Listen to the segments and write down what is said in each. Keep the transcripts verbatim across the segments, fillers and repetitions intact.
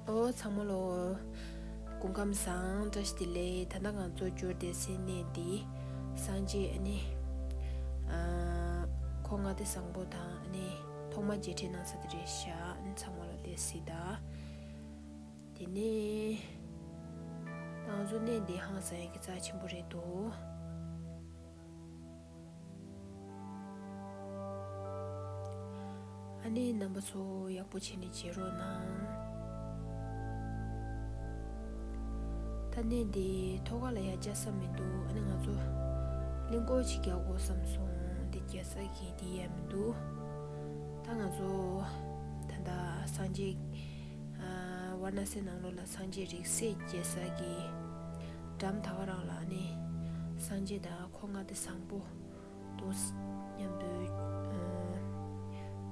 ཨོ་ཚང་མ་ལོ། སྐུ་ཁམས་བཟང་། བཀྲ་ཤིས་བདེ་ལེགས། ད་ལྟ་ང་ཚོ་འབྱོར་བསྡད་སའི་གནས་འདི་སངས་རྒྱས་ཨ་ནི་ཨ་ཁོ་ལྔ་སྡེ་བཟང་པོ་དང་ཨ་ནི་ཐོག་མ་མཇལ་འཕྲད་གནང་ས་དེ་རེད་ཤག་ཨ་ནི་ཚང་མ་ལོ་བསྡད་སྲིད་ད། དེ་ནས་ང་ཚོ་གནས་འདི་ཧང་སང་ཡག་གི་རྩ་ཆེན་པོ་རེད་འདུག་ཨ་ནི་རྣམ་པ་ཚོ་ཡག་པོ་བྱས་ནས་མཇལ་རོགས་གནང་། ད་གནས་འདི་ཐོག་ཁ་ལ་ཡ་བཅའ་ས་མི་འདུག་ཨ་ནི་ང་ཚོ་གླིང་སྐོར་ཅིག་རྒྱག་དགོས་བསམ་སོང་། འདི་རྒྱག་ས་གི་འདི་ཡ་མི་འདུག་ད་ང་ཚོ་ད་ལྟ་སངས་རྒྱས་ཨ་ཝཱ་ར་ཎ་སིའི་ནང་ལོགས་ལ་སངས་རྒྱས་རིགས་སྲས་མཇལ་ས་གི་འགྲམ་ད་ག་རང་ལ་ཨ་ནི་སངས་རྒྱས་དང་ཁོ་ལྔ་སྡེ་བཟང་པོ་དུ་མཉམ་དུ་ཨ་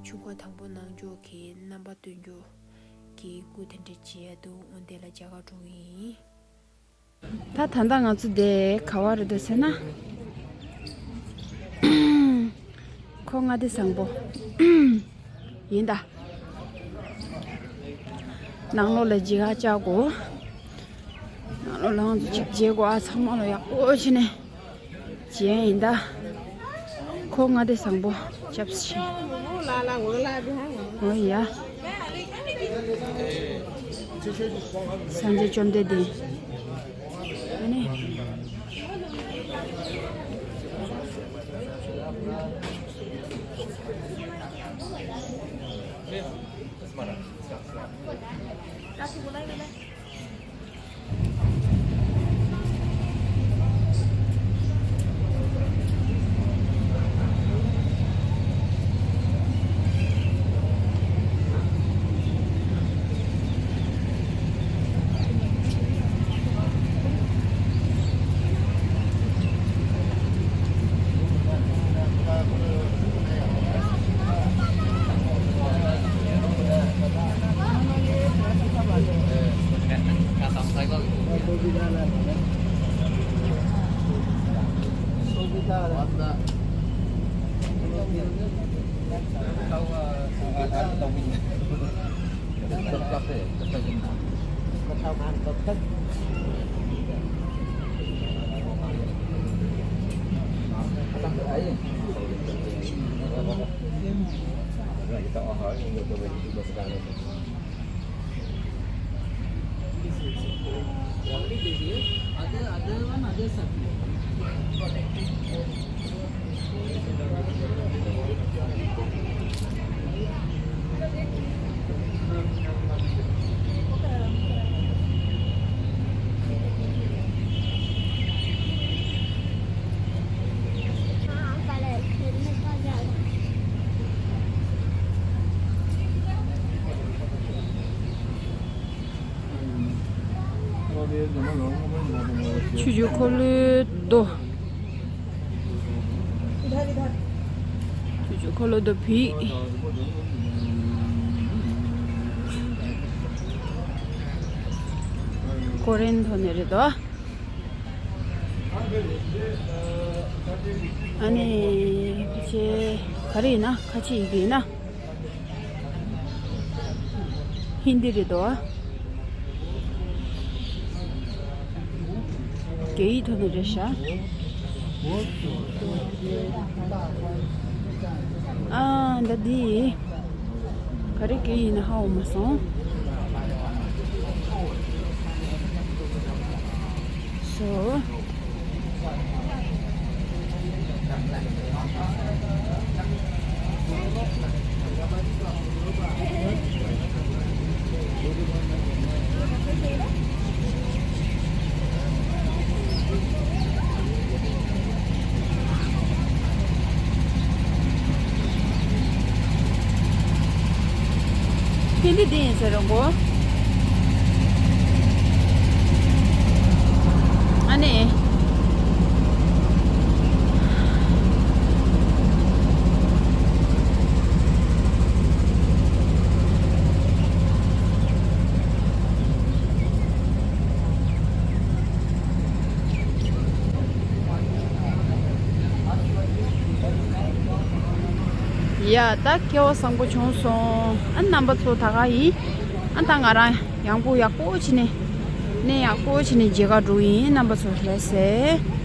ཆུ་འགོ་དང་པོ་གནང་འཇོག་གི་རྣམ་པ་སྟོན་འཇོག་གི་སྐུ་དེ་འདྲ་མཇལ་འདུག་འོ་དེ་ལ་མཇལ་ཁ་འགྲོ་གི་ཡིན། ད་ད་ལྟ་ང་ཚོ་དེ་ག་བ་རེད་འདུག་ཟེར་ན། ཁོ་ལྔ་སྡེ་བཟང་པོ་ཡིན་ད། ནང་ལོགས་ལ་མཇལ་ཁ་བཅར་དགོས། ནང་ལོགས་ལ་ང་ཚོ་གཅིག་མཇལ་དགོས། ཨ་ཚང་མ་ལ་ཡག་པོ་བྱས་ནས་མཇལ་ཡིན་ད། ཁོ་ལྔ་སྡེ་བཟང་པོ་སྐྱབས་ཤིག་འོ་ཡ། སངས་རྒྱས་བཅོམ་ལྡན་འདས། ཨ་ནི། ཆུ་བཞི་འཁོར་ལོའི་རྡོ། ཆུ་བཞི་འཁོར་ལོའི་རྡོ་བི། ཀོ་རིན་ཐོག་ནས་རེད་དོ། ཨ་ནི་ཁ་ཆེ་ག་རེ་ཡིན་ན། ཁ་ཆེ་ཡི་གེ་ཡིན་ན། ཧིན་དི་རེད་དོ། རྒྱ་ཡིག་ཐོག་ནས་རེད་ཤག་ཨ་ད་འདི་ག་རེ་གི་ཡིན་ན་ཧ་གོ་མ་སོང་། So། ཧིན་དི་འདི་ཡིན་ཟེར་རོ་མགོ། ཨ་ནི། ཡ་ད་སྐལ་བ་བཟང་པོ་བྱུང་སོང་། ཨ་རྣམ་པ་ཚོ་ད་ག་ཡིན། ཨ་ད་ང་རང་ ཡང་པོ་ཡག་པོ་བྱས་ནས། གནས་ཡག་པོ་བྱས་ནས་མཇལ་ག་འགྲོ་ཡིན། རྣམ་པ་ཚོ་ལྷན་རྒྱས།